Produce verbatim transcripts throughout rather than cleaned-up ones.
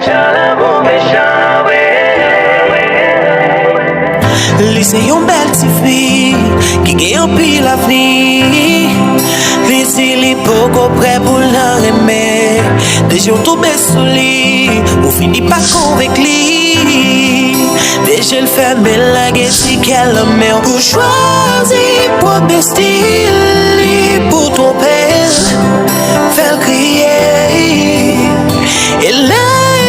Jan lanmou mechan, wi. Li se yon bèl tifi ki gen anpil avni. Li di li poko prè pou l nan renmen. Deja w tonbe sou li, ou fini pa konvenk li. Deja l fèmen l lage ti kè l nan men w. Ou chwazi pwòp destin li pou twonpe l, fè l kriye. E lè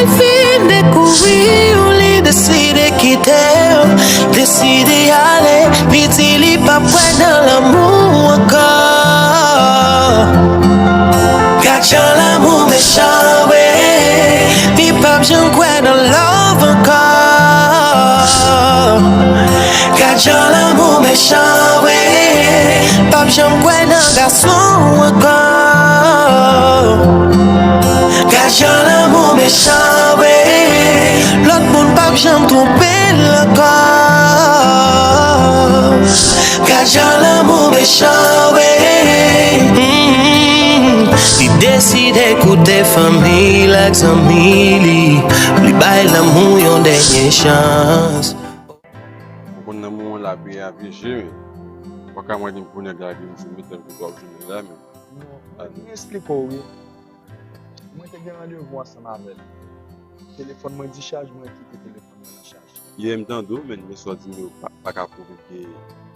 l fin dekouvri w, li deside kite w, deside ale. Li di li p ap kwè nan lanmou ankò. Gad jan lanmou mechan, wi. Li p ap janm kwè nan love ankò. Gad jan lanmou mechan, wi. P ap janm kwè nan gason ankò. Gad jan lanmou mechan, wi. Lòt moun p ap janm twonpe l ankò. Gad jan lanmou mechan, wi. Mm. Li deside koute fanmi l ak zanmi li. Li bay lanmou yon dènye chans. Ou konn nan moman lapè a vye je, men. Ou pa ka mande m pou nèg la di m sou metan kote w ap jwenn nèg la, men. Non, m eksplike w, wi. Mwen te gen randevou ansanm avè l. Telefòn mwen dichaj, mwen kite telefòn mwen nan chaj. Yè m tande w, men, men sa w di m yo pa, pa ka pwouve ke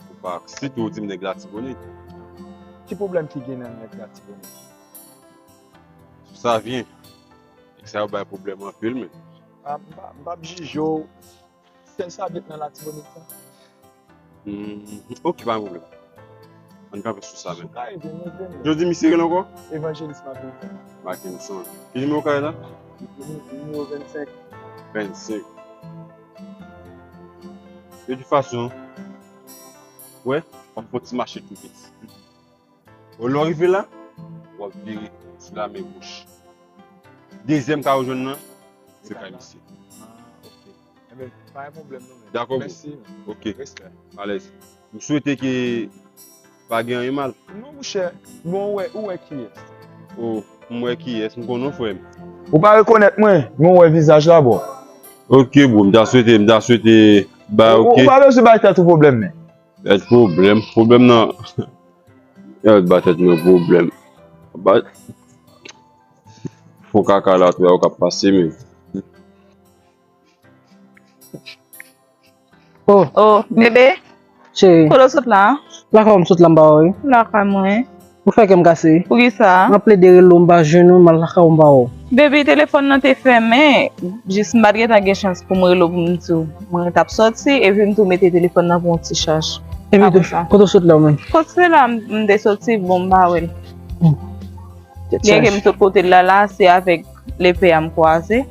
ou pa, sitou w di m nèg Latibonit. Ki pwoblèm ki gen nan nèg Latibonit? Sou sa vyen. Nèg sa yo bay pwoblèm anpil, men. A, m pa, m p ap jije w. Sèl sa vye nan Latibonit sa. Hmm, ok, pa gen pwoblèm. Ann kanpe sou sa menm. Sou ka ede nou, vini. Jodi misye rele ankò? Evanjelis Mackenson. Mackenson. Ki nimewo kay la? Nimewo vennsenk. Vennsenk. De tout fason, wè, w ap fè yon ti mache tou piti. Bon, lè w rive la, w ap vire sou la men goch. Dezyèm kay ou jwenn nan, se kay misye. Ah, ok. Enben, pa gen pwoblèm non, men. Dakò, bro. Mèsi. Ok. Respè. Alèz. M swete ke pa gen anyen mal. Non, monchè. Bon, ou wè, ou wè kiyès? O, m wè kiyès. M konnen w, frè m. Ou pa rekonèt mwen, men w wè vizaj la, bro. Ok, bro. M ta swete, m ta swete, ba, ok. Ou, ou pa bezwen bay tèt ou pwoblèm, men. Tèt pwoblèm, pwoblèm nan. Yo ba tèt mwen pwoblèm. Ba fon kaka la tou, yo k ap pase, men. Oh. Oh, bebe. Cheri. Kote w sot la? Lakay w m sot la, m pa wè w. Lakay mwen. Ou fè kè m kase wi. Poukisa? M ap plede rele w, m pa jwenn ou, m al lakay ou, m pa wè w. Baby, telefòn nan te fèmen, jis m pa t gentan gen chans pou m rele w pou m di w mwen t ap sòti, epi m tou mete telefòn nan pou yon ti chaj. Epi tou, kote w sot la ou menm? Kot se la m, m te soti, bon, m pa wè l. Hmm. Byenke m sot kote l la, la, se avèk Lepè a m kwaze.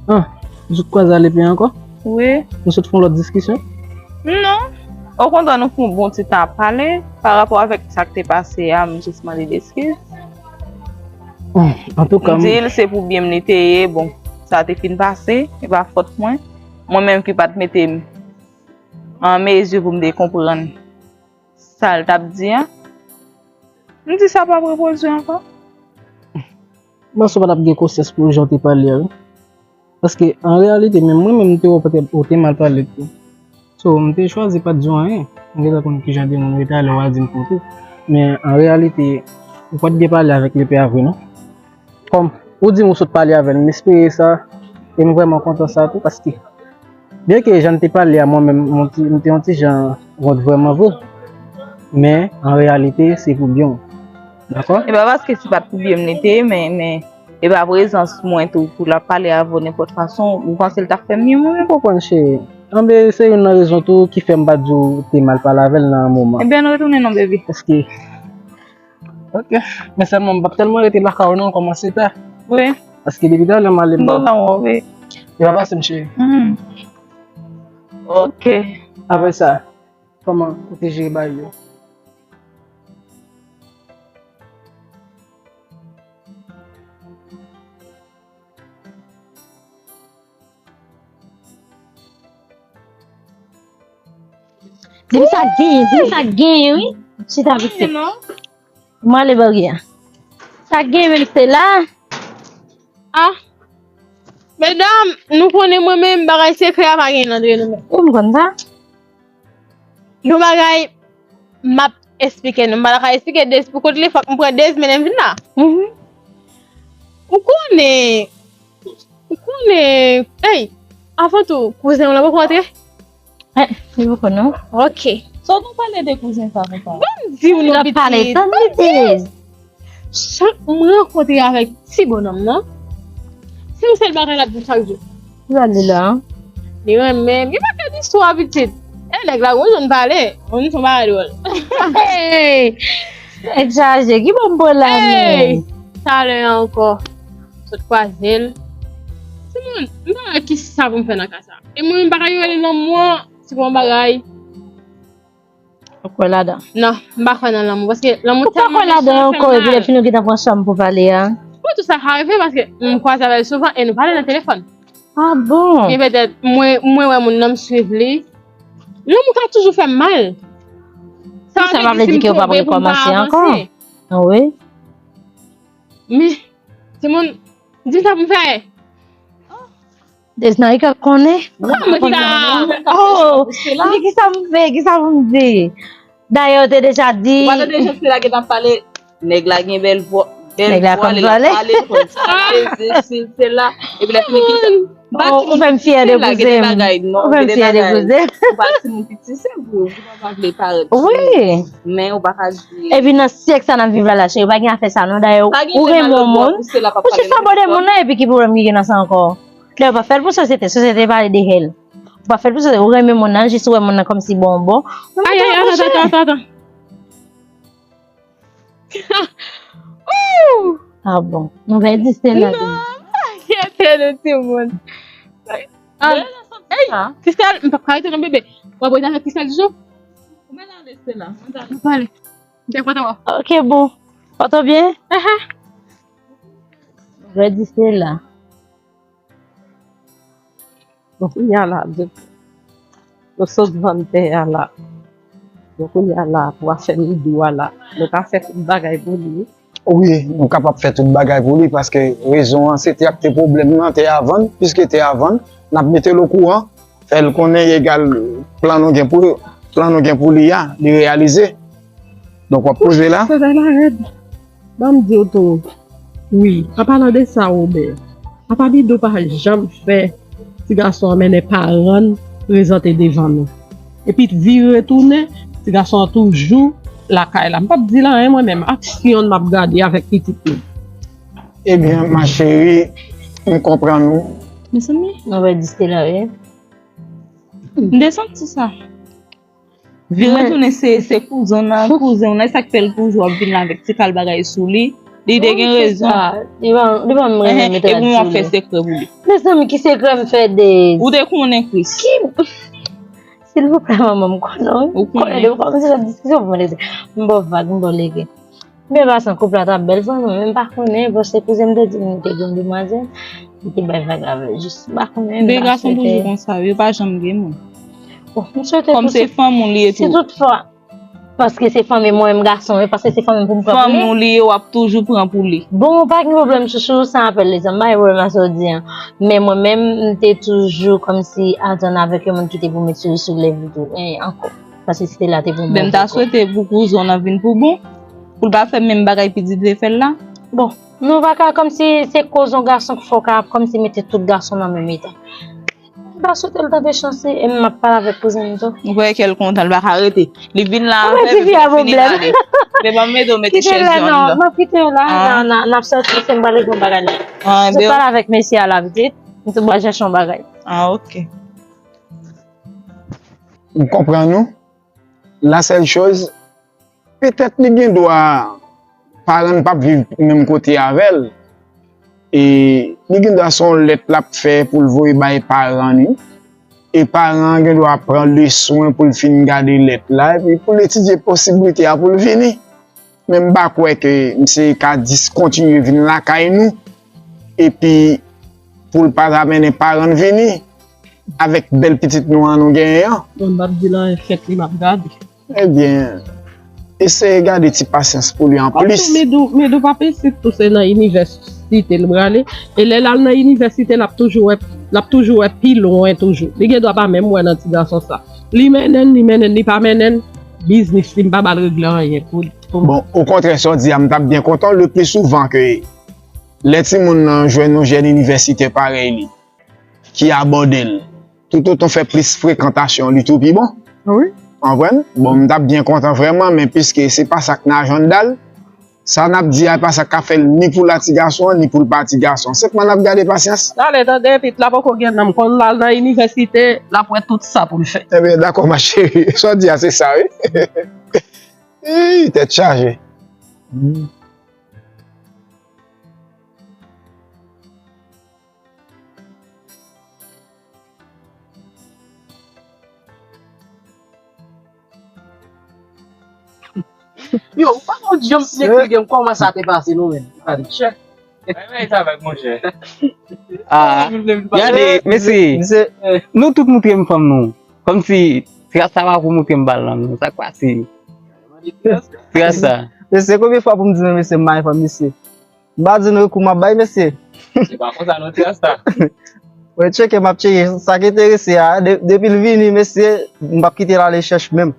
Ah, ou sot kwaze a Lepè a ankò? Wi. Nou sot fè yon lòt diskisyon? Non. Okontrè, nou fè yon bon ti tan ap pale pa rapò avèk sa k te pase a, m jis mande l eskiz. Hmm, antouka, m di l se pou byen m li te ye, bon, sa te fin pase, e pa fòt mwen. Mwen menm ki pa t mete m an mezi pou m te konprann sa l t ap di a. M di sa p ap repwodui ankò. M panse w pa t ap gen konsyans pou jan w te pale a, wi. Paske, an reyalite, menm mwen menm, m te wè w petèt ou te mal pale tou. So, m te chwazi pa t di w anyen. M gentan konn kijan de moun w ye, talè w al di m pou tou. Men, an reyalite, ou pa t byen pale avèk Lepè a vre, non. Kòm ou di m ou sot pale avè l, m espere sa, e m vrèman kontan sa tou, paske byenke jan n te pale a, mwen menm, mwen ti, m te yon ti jan wont vrèman vre, men an reyalite, se pou byen w. Dakò? E pa paske se pa t pou byen m li te ye, men, men e pa prezans mwen tou pou l ap pale avè w nenpòt fason, ou panse l t ap fè m byen mwen menm? M konprann, cheri. Anben, se youn nan rezon tou ki fè m pa t di w te mal pale avè l nan yon moman. Ebyen, ann retounen non, baby. Paske Ok. Men sèlman, m p ap tèlman rete lakay ou non, kòmanse ta. Wi. Paske depi talè m ale, m pa, m pa wè w, wi. E pa pase m, cheri. Hmm. Ok. Apre sa, kòman ou te jere bagay yo? Di m sa k genyen, di m sa k genyen, wi. Chita vit fèt. Mwen ale bò a. Sa k genyen menm se la. Ah. Medam, nou konnen mwen menm, bagay sekrè a pa gen antre nou menm. Ou m konn sa? Yon bagay, m ap esplike nou. M pa ta ka esplike depi pou kot li, fòk m pran dezi mennen m vin la. Mhm. Ou konnen, ou konnen, ey, avan tou, kouzen w lan poko antre? Eh, li poko non. Ok. Sa w konn pale de kouzen sa konsa? Ban m di w non, pitit. Tann pitit. Chak m rankontre avèk ti bonnonm nan, se yon sèl bagay l ap di m chak jou. Sa li la? Li renmen m. Gen pakèt istwa, pitit. E nèg la gon jan l pale. Yon son bagay dwòl. Hey! Tèt chaje, ki bò m pran la menm? Talè ankò. Sot kwaze l. Timoun, m pa wè kisa pou m fè nan ka sa. E mwen menm, bagay yo rele lanmou an, se pa yon bagay. Ou kwè ladan? Non, m pa kwè nan lanmou, paske lanmou tèlman mechan, fè m mal. Ou pa kwè ladan ankò, epi lè fini ou gentan pran chanm pou pale a? Bon, tout sa ka rive, paske m kwaze avè l souvan e nou pale nan telefòn. Ah bon? Gen petèt, mwen, mwen wè moun nan, m swiv li. Lanmou ka toujou fè m mal. Sa pa vle di ke ou p ap rekòmanse ankò. Ah wi. Men, timoun, di m sa pou m fè. Desna, li ka konnen. Kòman sa? Oh, di kisa m fè, kisa pou m di. Dayè, ou te deja di. Ou pa tande jan Sela gentan ap pale? Nèg la gen bèl vwa, bèl vwa, li ap pale, konn sa, sesi, sela. Epi lè fini ki sa? Ou fè m fyè de kouzen m. Ou fè m fyè de kouzen m. Ou pa timoun piti, se vre, ou pa vle parèt timoun. Wi. Men ou pa ka di. Epi nan syèk sa n ap viv la, la, cheri, pa gen afè sa non. Dayè, ou renmen yon moun, ou chita bò de moun nan, epi ki pwoblèm ki gen nan sa ankò? Dayè, ou pa fè l pou sosyete, sosyete pale de hèl. Ou pa fè l pou sosyete, ou renmen moun nan, jis ou wè moun nan kòmsi bon, bon. Ay, ay, ay, atann, atann, atann, atann. Ooh! Ah bon. Nouvèl di Stella. Non, pa enkyete nou, timoun. Ah, ey, Christelle, m p ap ka rete non, bebe. W ap rete avèk Christelle toujou? Ou mèt ale, Stella. Mèt ale. M pale. M te kontan wè w. Ok, boo. Ou to byen? Aha. Nouvèl di Stella. Bon, kounye a la, nou, nou sot vann tè a la. Bon, kounye a la, pou afè Midou a la, nou ka fè tout bagay pou li. Wi, nou kapab fè tout bagay pou li, paske rezon an, se te ap te pwoblèm nan, tè a vann, piske tè a vann, n ap mete l okouran, fè l konnen egal plan nou gen pou, plan nou gen pou li a, li reyalize. Donk, w ap poze la. Bagay la rèd. Ban m di w tou. Wi, an palan de sa, Wobè, apa Midou pa janm fè ti gason an mennen paran l prezante devan nou. Epi vire tounen, ti gason an toujou lakay la. M p ap di l anyen mwen menm, aksyon l m ap gade avèk pitit mwen. Ebyen, ma chérie, m konprann ou. Mezanmi. Mwen wè di Stella, wi. M te santi sa. Vire tounen se, se kouzen w nan, kouzen w nan, e sa k fè l toujou ap vin la avèk ti kal bagay sou li. Li te gen rezon. Li pa, li pa menm renmen mete rad sou li. Epi w ap fè sekrè pou li. Mezanmi, ki sekrè m fè de... Ou te konnen, Chris. Ki... Silvouplè, manman, m konnen, wi. Ou konnen. Konnen depi w kòmanse nan diskisyon, pou mwen, m ba w vag, m ba w lege. Men pa san koup la t ap bèl vre, mwen menm pa konnen, paske kouzen m te di m te gen yon demwazèl, m te bay vag avè l, jis m pa konnen, m pa swete. Men gason toujou konsa, yo pa janm gen moun. Bon, m swete kòm se fanm ou li ye tou. Si toutfwa, paske se fanmi mwen menm gason, wi, paske se fanmi m pou m pran pou li. Fanmi w li ye, w ap toujou pran pou li. Bon, pa gen pwoblèm, chouchou, sa apèl lezanmi, pa gen pwoblèm a sa w di an. Men mwen menm, m te toujou kòmsi atann avèk yon moun ki te pou met sou li sou lèv li tou, en, ankò. Paske Stella te pou bon. Men m ta swete pou kouzen w nan vin pou bon, pou l pa fè menm bagay pitit te fè l la. Bon, nou pa ka kòmsi se koz yon gason k fè w ka ap kòmsi mete tout gason nan menm eta. M ta swete l tante chans li, e m ap pale avèk kouzen m tou. M kwè kè l kontan, l pa ka rete. Li vin la avè m, epi l fini ale. Devan m mete w mete chèz yo anndan. M ap kite w la, n a, n a, n ap sòti, se m prale gon bagay la. M sot pale avèk mesye a la pitit, m sot pral chèche yon bagay. Ah, ok. M konprann ou. La sèl choz, petèt li gen dwa, paran l p ap viv menm kote avè l. E li gen dwa se yon lèt l ap fè pou l voye bay paran li. E paran an gen dwa pran le swen pou l fin gade lèt la, epi pou l etidye posiblite a pou l vini. Men m pa kwè ke misye ka diskontinye vin lakay nou, epi pou l pa ta mennen paran l vini avèk bèl pitit nou an nou genyen an. Bon, m p ap di l anyen, fèt li m ap gade. Ebyen, eseye gade ti pasyans pou li anplis. Tou, Midou, Midou p ap isit tou, se nan inivès inivèsite l prale. E lè l al nan inivèsite, l ap toujou wè, l ap toujou wè pi lwen toujou. Li gen dwa pa menm wè nan ti gason sa. Li mennen l, li mennen l, li pa mennen l, biznis li, m pa ba l regle anyen pou, pou Bon, okontrè, sa w di a, m t ap byen kontan le pli souvan ke lè timoun nan jwenn yon jèn inivèsitè parèy li, ki abòde l, toutotan fè plis frekantasyon, li tou pi bon. Wi. Konprann? Bon, m t ap byen kontan vrèman, men piske se pa sa k nan ajanda l, sa n ap di a, e pa sa k ka fè l ni pou la ti gason an, ni pou l pa ti gason. Senpman n ap gade pasyans. Talè, tande, epi l la poko gen nanm, konn l al nan inivèsite, l ap wè tout sa pou l fè. Ebyen, dakò, ma chérie. Sa w di a, se sa, wi. Ih, tèt chaje. Yo, ou pa konn janm eksplike m kòman sa te pase non, menm. Ou pa di chè. Bay, bay sa vag, monchè. Ah, gade, mesye, nou tout moutre m fanm nou. Kòmsi, se sa pa pou moutre m bal nan men, sa k pase? Se sa. Mesye, konbyen fwa pou m di nou, mesye, m pa gen fanm, mesye? M pa di nou kou m ap bay, mesye. Se pa konsa non, ti rasta. Mwen tcheke, m ap tcheke. Sa k enterese a, de- depi l vini, mesye, m p ap kite l ale chèch menm.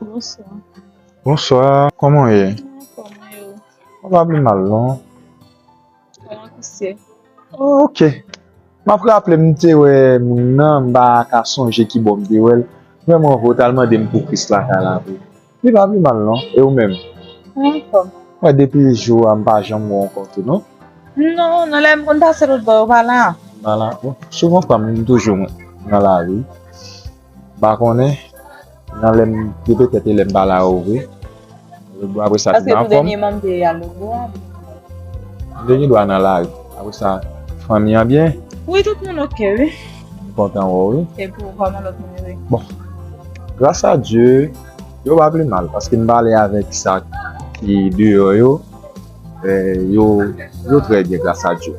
Bonswa. Bonswa, kòman w ye? Anfòm, e ou? Mwen pa pli mal, non. Kòman Krisye? Oh, ok. M ap raple m, m te wè moun nan, m pa ka sonje ki bò m te wè l. Vrèman, ou t al mande m pou Kris lakay la vre. Li pa pi mal, non. E ou menm? Anfòm. Mwen, depi jou a, m pa janm wè w ankò tou, non? Non, nan lè m konn pase lòt bò yo, pa la. Pa la? Bon, souvan fwa m toujou nan lari. M pa konnen, nan lè m te petèt e lè m pa la yo vre. Bon, apre sa, tout anfòm. Paske tou dènyèman m te al Logo a. M te gen dwa nan lari. Apre sa, fanmi an byen? Wi, tout moun ok, wi. M kontan wè w, wi. E pou ou, kòman lòt moun yo ye? Bon, gras a Dye, yo pa pi mal, paske m pale avèk sa ki deyò yo, eh, yo, yo trè byen, gras a Dye.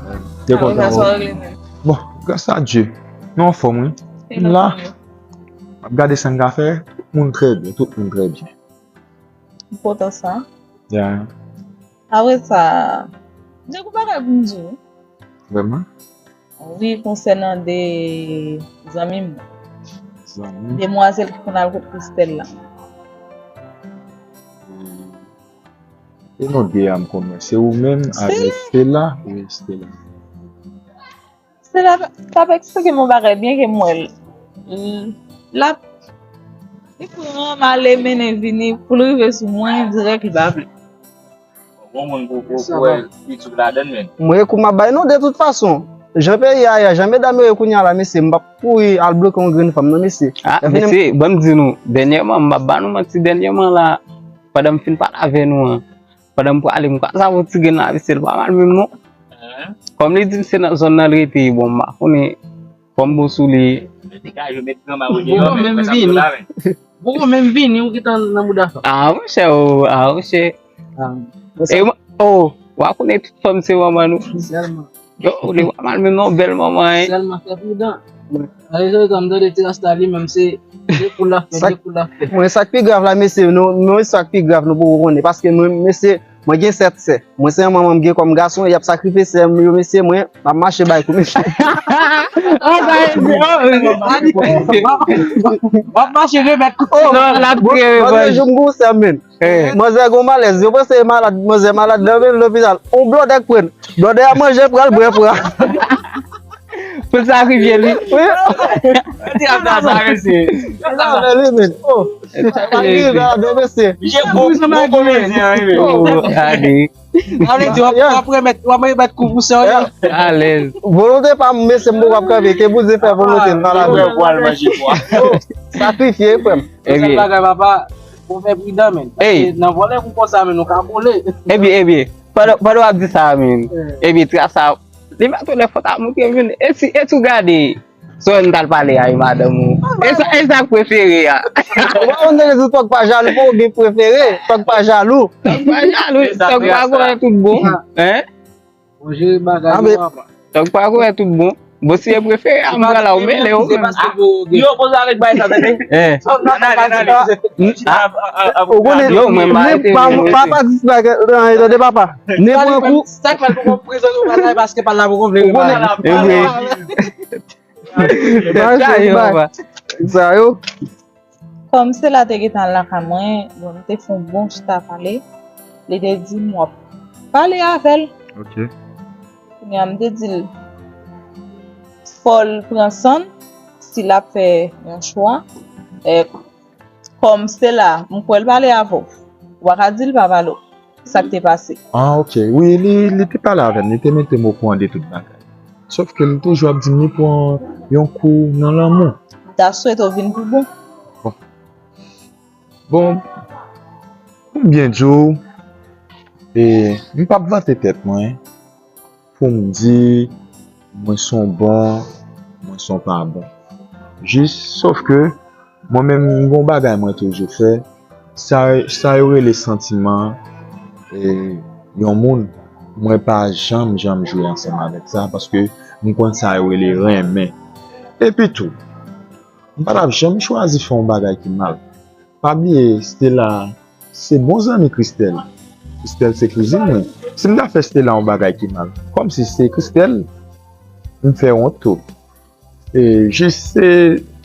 M te kontan wè w. Bon, gras a Dye, nou anfòm, wi. M la. M ap gade sa n ka fè, tout moun trè byen, tout moun trè byen. M kontan sa. Ya. Apre sa, m gen yon bagay pou m di w. Vrèman? Wi, konsènan de zanmi m nan. Zanmi? Demwazèl ki konn al kot Christelle la. E non de a m konn wè. Se ou menm avèk Stella? Wi, Stella. Se la, t ap eksplike m yon bagay byen ke m wè l. L ap, li pran m ale mennen vini pou l rive sou mwen dirèk li pa vle. Bon moun pou, pou, pou wè YouTube ladann, men. Mwen kou m ap bay non, de tout fason. Jan peyi a ye a, jan medam yo ye kounye a la, mesye, m p ap kouri al bloke yon grenn fanm non, mesye. Ah, mesye, ban m di nou, dènyèman, m p ap ba nou manti, dènyèman la, pandan m fin pale avè nou an, pandan m prale, m kwaze avè yon ti grenn la, mesye, l pa mal menm non. Kòm li di m se nan zòn nan l rete, bon, m pa konnen kòm bon sou li. Poko menm vini. Poko menm vini, ou gentan nan bouda fanm. Ah, monchè, oh, ah, monchè. E, oh, w a konnen tout fanm se manman nou. Sèlman. Yo, li pa mal menm non, bèl manman, hein. Sèlman fè pridan. Alè, se sa m tande ti rasta li menm se de kou l ap fè, de kou l ap fè. Mwen, sa k pi grav la, mesye, nou, mwen, sa k pi grav, nou poko konnen. Paske mwen, mesye, mwen gen sèt sè. Mwen se yon manman m gen kòm gason, y ap sakrifye sè m yo, mesye, mwen, m ap mache bay kou, mesye. W ap mache remèt kout. Non, l ap tire revanj. Jou m pou sè m, men. Manzè gon malèz, yo panse e malad, manzè malad nan men lopital. On blòdè k pran. Blòdè a manje pran l, bwè pran. Pou l sakrifye li. Wi. Ti ap sa, mesye. Sa fè li, men. Oh. Sa pa rive a, non, mesye. Misye bon, bon komedyen, wi, men. Oh, gade. Sa vle di, w ap, w ap remèt, w ap remèt kou pou sè w yo. Alèz. Volonte pa m, mesye, m poko ap kanpe. Ke Bondye fè volonte l, pa la. Pou al manje pwa. Sakrifye, frè m. Ebyen. Sèl bagay, papa, fò fè pridan, men. Paske nan vòlè kou konsa, men, nou ka vole. Ebyen, ebyen. Pandan, pandan w ap di sa, men. Ebyen, tras sa, li pa twò lè fò ta moutre, men. E si, e si w gade, sou n t al pale a, e madanm ou. E sa, e sa k prefere a. Ou pa konn tande di tòg pa jalou, fò w gen prefere. Tòg pa jalou. Tòg pa jalou, tòg pa konnen tout bon. Hein? Bon, jere bagay yo, papa. Donk, pa kwè tout bon. Bon, si e prefere a, m pral la, ou mele, ou menm. Yo, poze avèk bay sa, tande. Eh. Ou konnen, yo, mwen, m pa rete, pa, mwen, pa, mwen. Pa, pa, pa, tande, papa. Ne pran kou. Sa k fè l poko prezante w bagay, paske pa la poko vle. Ou konnen. Eh, wi. Sa yo. Sa yo. Kòm Stella te gentan al lakay mwen, bon, nou te fè yon bon chita pale. Li te di m w ap pale avè l. Ok. Kounye a, m te di l, fò l pran san l, si l ap fè yon chwa. E, kòm Stella, m kwè l pale avè w. Ou pa ka di l pa pale w. Sa k te pase. Ah, ok. Wi, li, li te pale avè m, li te mete m okouran de tout bagay. Sòf ke li toujou ap di m li pran yon kou nan lanmou. M ta swete w vin pou bon. Bon. Bon, pou m byen di w, e, m p ap vante tèt mwen pou m di mwen se yon bon, mwen se yon pa bon. Jis, sòf ke mwen menm, m gon bagay mwen toujou fè, sa, sa yo rele santiman, e, yon moun, mwen pa janm, janm jwe ansanm avèk sa, paske m konn sa yo rele renmen. Epi tou, m pa t ap janm chwazi fè yon bagay ki mal. Pa bliye, Stella se bon zanmi Christelle. Christelle se kouzin mwen. Si m ta fè Stella yon bagay ki mal, kòmsi se Christelle m fè wont tou. E, jis se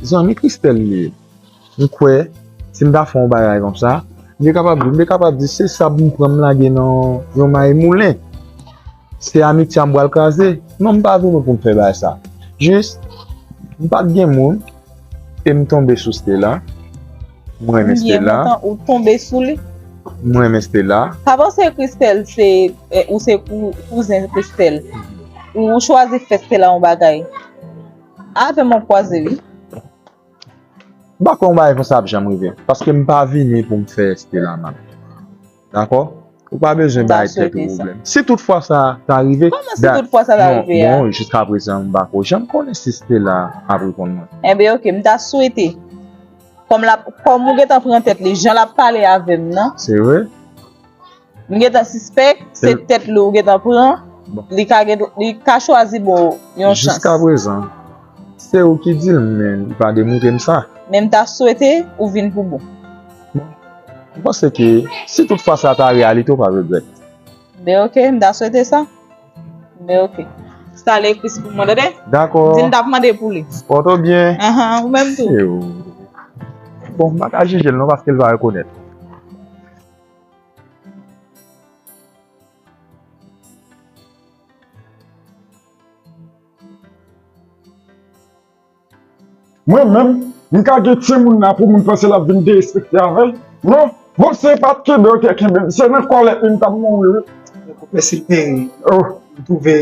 zanmi Christelle li ye. M kwè, si m ta fè yon bagay konsa, m te kapab di, m te kapab di, se sab m pran m lage nan yon may moulen. Se amitye a m pral kraze. Non, m pa vini pou m fè bagay sa. Jis, m pa t gen moun, e m tonbe sou Stella. M renmen Stella. Ou tonbe sou li? M renmen Stella. Pa panse Christelle se, eh, ou se kou-, kouzen Christelle. Ou chwazi fè Stella yon bagay. Avè m w ap kwaze, wi. M pa kwè yon bagay konsa ap janm rive. Paske m pa vini pou m fè Stella mal. Dakò? Ou pa bezwen bay tèt ou pwoblèm. Si toutfwa sa ta rive, kòman si toutfwa sa ta rive a? Non, jiskaprezan, m pa ko janm konnen si Stella ap reponn mwen. Enben, ok, m ta swete. Kòm l ap, kòm ou gentan pran tèt li, jan l ap pale avè m nan. Se vre? M gentan sispèk, se tèt li ou gentan pran. Bon. Li ka gen, li ka chwazi ba w yon chans. Jiskaprezan, se ou ki di l, men li pa demontre m sa. Men m ta swete ou vin pou bon. Bon. M panse ke si toutfwa sa ta reyalite, ou pa regrèt. Ben ok, m ta swete sa. Ben ok. Sa l ekri pou mwen, tande? Dakò. Di l t ap mande pou li. Pòte w byen. Ahan, ou menm tou. Se ou. Bon, m pa ka jije l non, paske l pa rekonèt. Mwen menm, m ka gen timoun la pou moun panse l ap vin derespekte avè l. Non, bon, se pa t kenbe yo te kenbe m, se nan kòlèt li m t ap mouri, wi. Konpè Silperi, oh, m twouve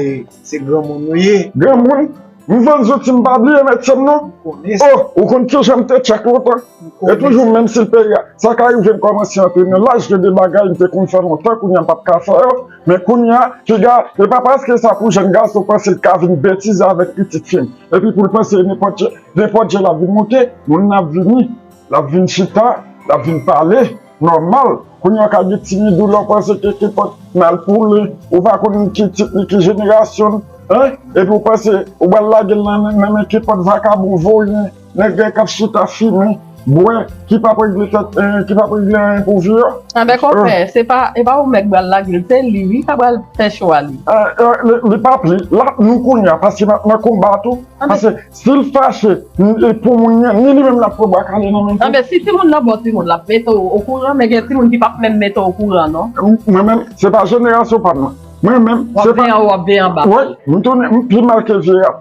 se granmoun ou ye. Granmoun? M vann zouti, m pa bliye mèt sè m non. M konnen sa. Oh, ou konn kijan m te tchèk lontan? E toujou menm Silperi a. Sa ka rive m kòmanse antre nan laj gen de bagay m te konn fè lontan, kounye a m p ap ka fè yo. Men kounye a, piga, e pa paske sa pou jèn gason panse l ka vin betize avèk pitit fi m. Epi pou l panse nenpòt jan, nenpòt jan l ap vin monte, moun nan ap vini, l ap vin chita, l ap vin pale, nòmal. Kounye a w ka gen timid ou la, w panse ke kenpòt mal pou li, ou pa konn ki tip li, ki jenerasyon l, en? Epi w panse ou pral lage l nan, nan, nan men kenpòt vakabon, voryen, nèg k ap chita fimen, bwè, ki p ap regle tèt, eh, ki p ap regle anyen pou vi yo. Anben, konpè, se pa, e pa ou menm k pral lage l, se li, wi, k pral fè chwa li. Eh, eh, li, li p ap li. La, nou kounye a, paske nan, nan konba tou, paske si l fache, n-, e pou moun nan, ni li menm l ap pran bwa kale nan men tou. Anben, si timoun nan bon timoun, l ap mete w okouran, men gen timoun ki p ap menm mete w okouran, non. M-, mwen menm, se pa jenerasyon pa m nan. Mwen menm, se pa. W ap veye anwo, w ap veye anba. Wi, m tounen, m pi mal ke vye a.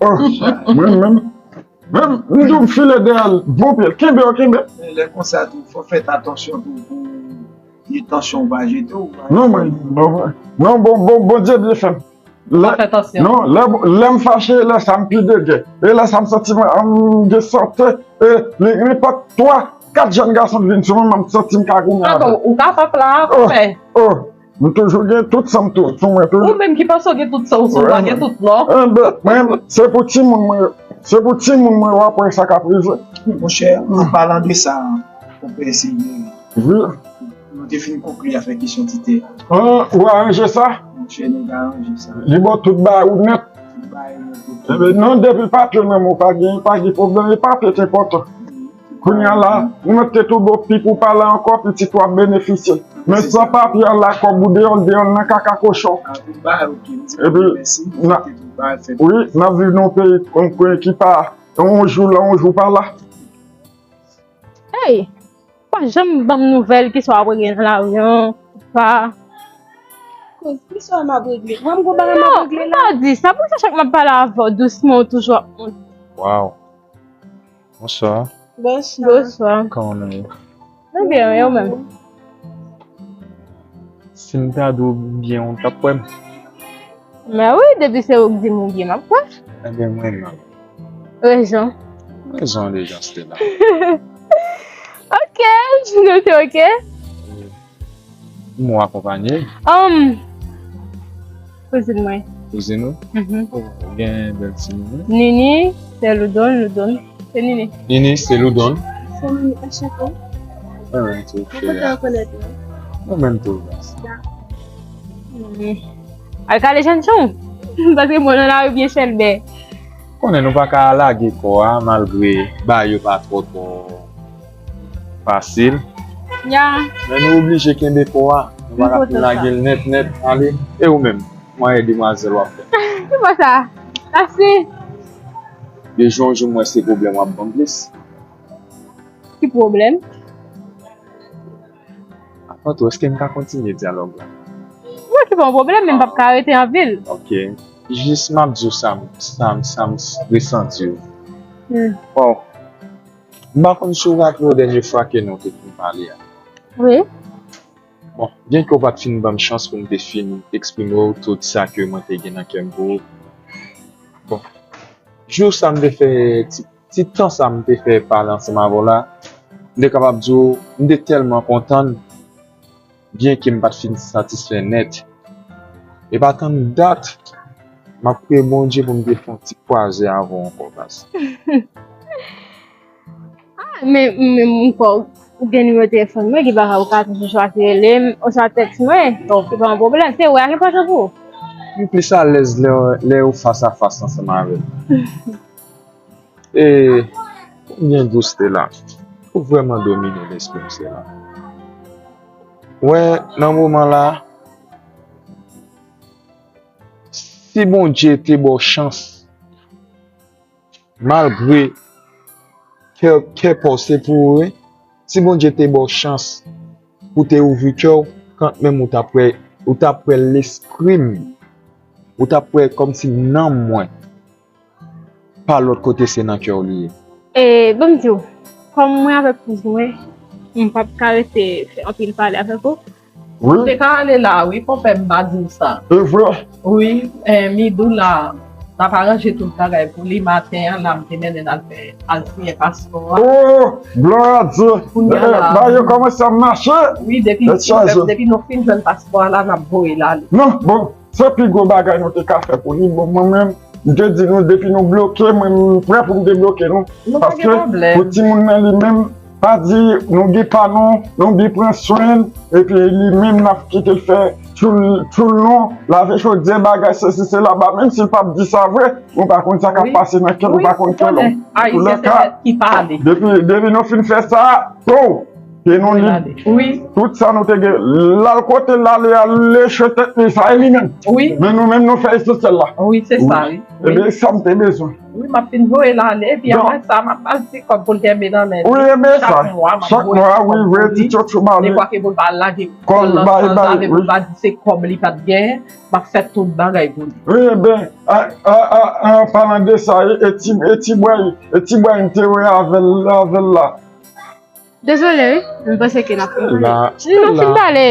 Oh, mwen menm, menm, m di w m file dèyè l, bon pye l, kenbe yo, kenbe. Men lè konsa tou, fò w fè atansyon tou pou vye tansyon w pa jete w. Non, mwen, non, mwen, non, bon, bon, Bondye byen fè m. Lè, fè atansyon. Non, lè, lè m fache, lè sa m pi degè. E lè sa m santi mwen, m gen sante, e li, li pa twa, kat jèn gason k vin sou mwen, m santi m ka goumen avè l. Tankou, ou ka pap la, oh, konpè. Oh. M toujou gen tout san m tou, sou mwen toujou. Ou menm ki panse w gen tout san w sou ou, pa gen tout, non. Enben, mwen, se pou timoun mwen yo. Se pou timoun mwen yo, w ap wè sa k ap rive. Monchè, an palan de sa, konpè Silveri. Wi. Nou te fin konkli afè kesyon titè a. Ah, ou aranje sa? Monchè, nou ka aranje sa. Li ba w tout bagay ou nèt. Enben, non, depi papye nan men w pa gen, pa gen pwoblèm, e papye ki enpòtan. Kounye a la, ou mèt te tou bon pi pou pale ankò, pitit w ap benefisye. Men san papye a la, kòb ou deyò, deyò nan kaka kochon. Epi, na, wi, n ap viv nan yon peyi, yon peyi ki pa, yon jou la, yon jou pa la. Hey! Pa janm ban m nouvèl ki sa w ap regle nan lari an, pa. Kouz, ki sa m ap regle? Mwen, m gon bagay m ap regle la. Non, m pa di sa. Poukisa chak m ap pale avè w dousman, ou toujou ap monte? Waw. Bonswa. Bonswa. Bonswa. Kòman nou ye? Nou byen, e ou menm? Si m ta di w byen, ou t ap kwè m? Mè wi, depi se ou k di m ou byen, m ap kwè. Ebyen, mwen menm. Rezon. Rezon deja, Stella. Ok, nou te ok. M ou akonpanye? Um, kouzin mwen. Kouzin ou? Mhm. Oh, ou gen bèl ti non. Nini, se Loudon, Loudon. Se Nini. Nini, se Loudon. Se Nini, anchante. Mwen menm tou, cheri. Mwen kontan rekonèt ou. Mwen menm tou, guys. Hmm. Al kale chanchon. Paske mwen nan lari byen chèlbè. Konnen nou pa ka lage kò a, malgre bagay yo pa twò, twò fasil. Ya. Men nou oblije kenbe kò a. Nou pa ka fin lage l nèt, nèt, ale. E ou menm? Mwen e demwazèl w ap fè. Ki bò sa? Ase. De jou an jou, m wè se pwoblèm w ap ban m plis. Ki pwoblèm? Avan tou, èske n ka kontinye dyalòg la? Wi, ki pa yon pwoblèm, men m p ap ka rete anvi l. Ok. Jis m ap di w sa m, sa m, sa m resanti yo. Hmm. Bon. M pa konn si w raple w dènye fwa ke nou te fin pale a. Wi. Bon, byenke w pa t fin ban m chans pou m te fin eksprime w tout sa ke mwen te gen nan kè m pou ou. Bon, jou sa m te fè ti, ti tan sa m te fè pale ansanm avè w la, m te kapab di w, m te tèlman kontan, byenke m pa t fin satisfè nèt. E pa tann dat, m ap priye Bondye pou m te fè yon ti kwaze avè w ankò, guys. Ah, men, men, men, m kwè w gen nimewo telefòn mwen, gen bagay ou ka toujou chwazi rele m, oswa tèks mwen. Bon. Se pa yon pwoblèm. Se ou a ki enpòtan pou ou. M plis alèz lè, lè ou fas a fas ansanm avè m. E, ou byen dous, Stella. Ou vrèman domine lespri m, Stella. Wè, nan moman la, si Bondye te ba w chans, malgre kè, kè pa w se pou ou, wi. Si Bondye te ba w chans pou te ouvri kè w, kanmenm ou t ap wè, ou t ap wè lespri m, ou t ap wè kòmsi nanm mwen pa lòt kote, se nan kè w li ye. E, ban m di w, kòm mwen avèk kouzin mwen, m p ap ka rete fè anpil pale avèk ou. Wi. Ou te ka ale la, wi, konpè, m pa di w sa. E vre? Wi, eh, Midou la, n ap aranje tout bagay pou li. Maten an la, m te mennen l al fè, al siyen paspò a. Oh, glwa a Dye! Kounye a la, bagay yo kòmanse ap mache. Wi, depi, depi nou fin jwenn paspò a la, n ap voye l ale. Non, bon, se pi gwo bagay nou te ka fè pou li. Bon, mwen menm, m te di nou, depi nou bloke, mwen, m prè pou m debloke nou. Paske pou timoun nan li menm, pa di nou gen pa nou, nou byen pran swen l, epi li menm n ap kite l fè tchoul, tchoul nou, lave chodyè, bagay, sesi, sela, ba, menm si l p ap di sa vre, nou pa konn sa k ap pase nan kè l, nou pa konn kè l. Ayisyen se tèt ki pale. Depi, depi nou fin fè sa, to, ke nou lib. Tout sa nou te gen, l al kote l ale a, l leche tèt li, sa e li menm. Wi. Men nou menm, nou fè esansyèl la. Wi, se sa, wi. Ebyen, sa m te bezwen. Wi, m ap fin voye l ale, epi apre sa, m ap al ti kòb pou l kenbe nan men li. Wi, ebyen, sa, chak mwa, m ap voye ti kòb pou li. Dekwa ke pou l pa lage kò l nan sanzave, pou l pa di se kòb li pa t genyen, m ap fè tout bagay pou li. Wi, ebyen, a, a, a, an palan de sa, e, e ti, e ti bway, e ti bway m te wè avè l, avè l la. Dezole, wi. M panse ke n ap fin pale. Non, fin pale.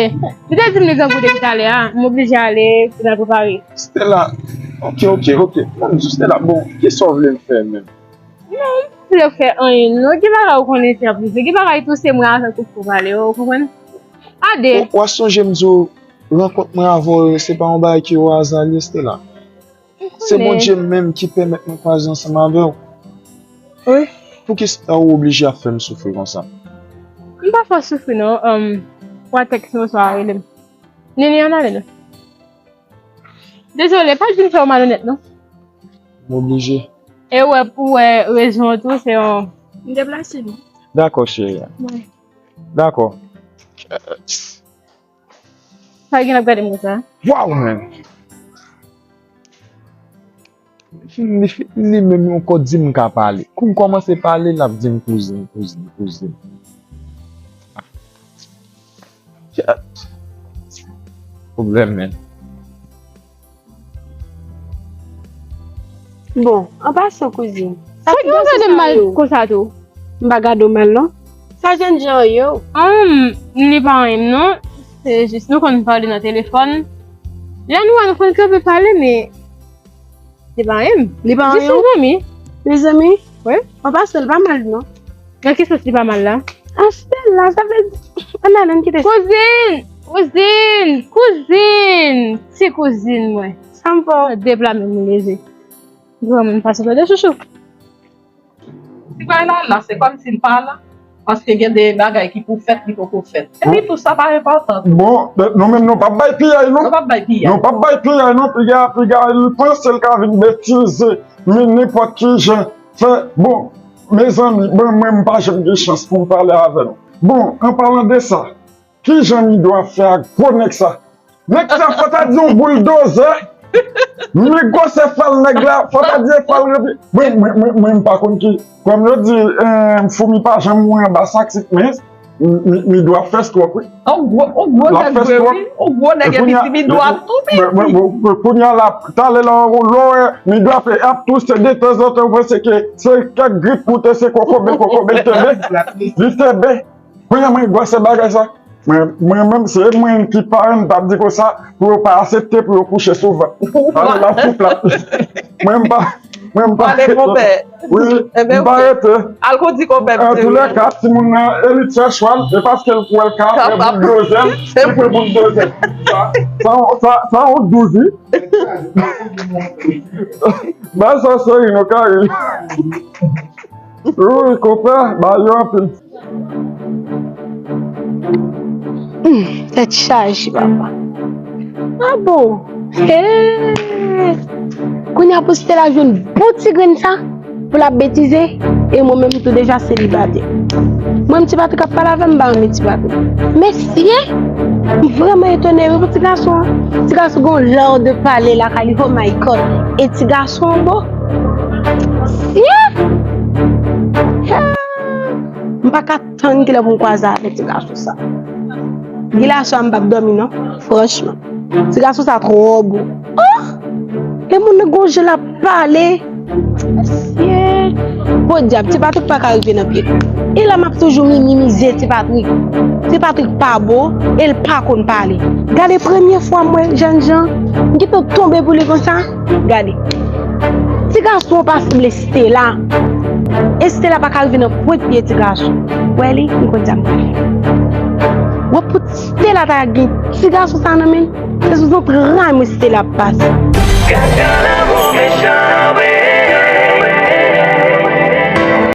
Li te di m li grangou depi talè a. M oblije ale pou n al prepare. Stella, ok, ok, ok. Mwen, m di Stella, bon, kisa w vle m fè menm? Non, m vle fè anyen. Non, gen bagay ou konnen se ap rive. Gen bagay tou se mwen avèk ou k pou pale, ou konprann? Ade. W, w a sonje m di w, rankont mwen avè w, se pa yon bagay ki o aza li ye, Stella. Se Bondye menm ki pèmèt mwen kwaze ansanm avè w. Wi. Poukisa ou oblije ap fè m soufri konsa? M pa fè w soufri non. Ann, ou a tèks mwen oswa rele m. Nini, ann ale non. Dezole, pa di m fè w malonèt non. M oblije. E w wè, pou wè rezon an tou, se yon. M deplase, non. Dakò, cheri. Wi. Dakò. Sa gen ap gade m konsa? Waw, men! Li, li menm yon kò di m ka pale. Kou m kòmanse pale, l ap di m kouzin, kouzin, kouzin. Pwoblèm, men. Bon, an pasan, kouzin. Sa k fè w gade m mal konsa tou? M pa gade w mal, non. Sa jènjan an ye w? Humm, li pa anyen m, non. Se jis nou konn pale nan telefòn. Lè nou wè nou konn kanpe pale, men li pa anyen m. Li pa anyen w? Jis yon zanmi. Yon zanmi? Wi. An pasan, li pa mal, non. Nan ki sans li pa mal la? Achte l la, sa vle di, ann ale, ann kite sa. Kouzin! Kouzin! Kouzin! Ti kouzin mwen. Sa m fè w? Deplase m leve. Granmoun pase tande chouchou. Si bagay la la, se kòmsi l pa la. Paske gen de bagay ki pou fèt, li poko fèt. Epi tou sa pa enpòtan tou. Bon, nou menm nou p ap bay piyay, non. Nou p ap bay piyay. Nou p ap bay piyay, non, piga, piga, li panse l ka vin betize, men nenpòt ki jan. Fè, bon, mezanmi, bon, mwen m pa janm gen chans pou m pale avè nou. Bon, an palan de sa, kijan Mido ap fè ak gwo nèg sa? Nèg sa fò ta di yon bouldozè. Men gwosè fal nèg la, fò ta di e fal repi. Mwen, mwen, mwen, mwen m pa konn ki, kòm yo di, eh, foumi pa janm mouri anba sak sik, men Mi, Mi, Mido ap fès twòp, wi. On gwo, on gwo nèg vre, wi. On gwo nèg epi ti Mido ap tou piti. Kounye a la, talè la, lè w wè Mido ap, ap touse de tanzantan, ou panse ke se kèk grip pou te, se kokobe, kokobe, li kenbe. Li kenbe. Kounye a mwen gwosè bagay sa. Mwen, mwen menm, se mwen ki paran m t ap di konsa, pou yo pa aksepte pou yo kouche souvan. Talè la, fou plat. Mwen m pa, mwen m pa rete. Wi, m pa rete. Al kou di konpè m. Antoulèka, timoun nan, e li t fè chwa l, e paske l kwè l ka fè bouldozè, li pran bouldozè. Sa, sa, sa, sa yon douz, wi. Ba sa seri nou ka ri. Wi, konpè, ba yo anpil. Hmm, tèt chaje, papa. Ah bon? Hey! Kounye a pou Stella jwenn bon ti grenn sa pou l ap betize, e mwen menm tou deja selibatè. Mwen menm Ti Patrik ap pale avè m, m pa renmen Ti Patrik. Mesye! M vrèman etone wi pou ti gason an. Ti gason gen yon lè de pale lakay li, oh my God! E ti gason an bon! Mesye! Hey! M pa ka tann kilè pou m kwaze avèk ti gason sa. Gen lè aswè a m p ap dòmi non, franchman. Ti gason sa twò bon. Oh! E moun nan gon jan l ap pale. Mesye! Podyab, Ti Patrik pa ka rive nan pye l. E la m ap toujou minimize Ti Patrik. Ti Patrik pa bon, e l pa konn pale. Gade premye fwa m wè jènjan, m gentan tonbe pou li konsa. Gade. Ti gason an pa sanble Stella. E Stella pa ka rive nan pwent pye ti gason. Wè li, m konn sa m pral fè. Wè pou Stella ta gen ti gason sa nan men l, se sou zantray mwen Stella ap pase. Gad jan lanmou mechan.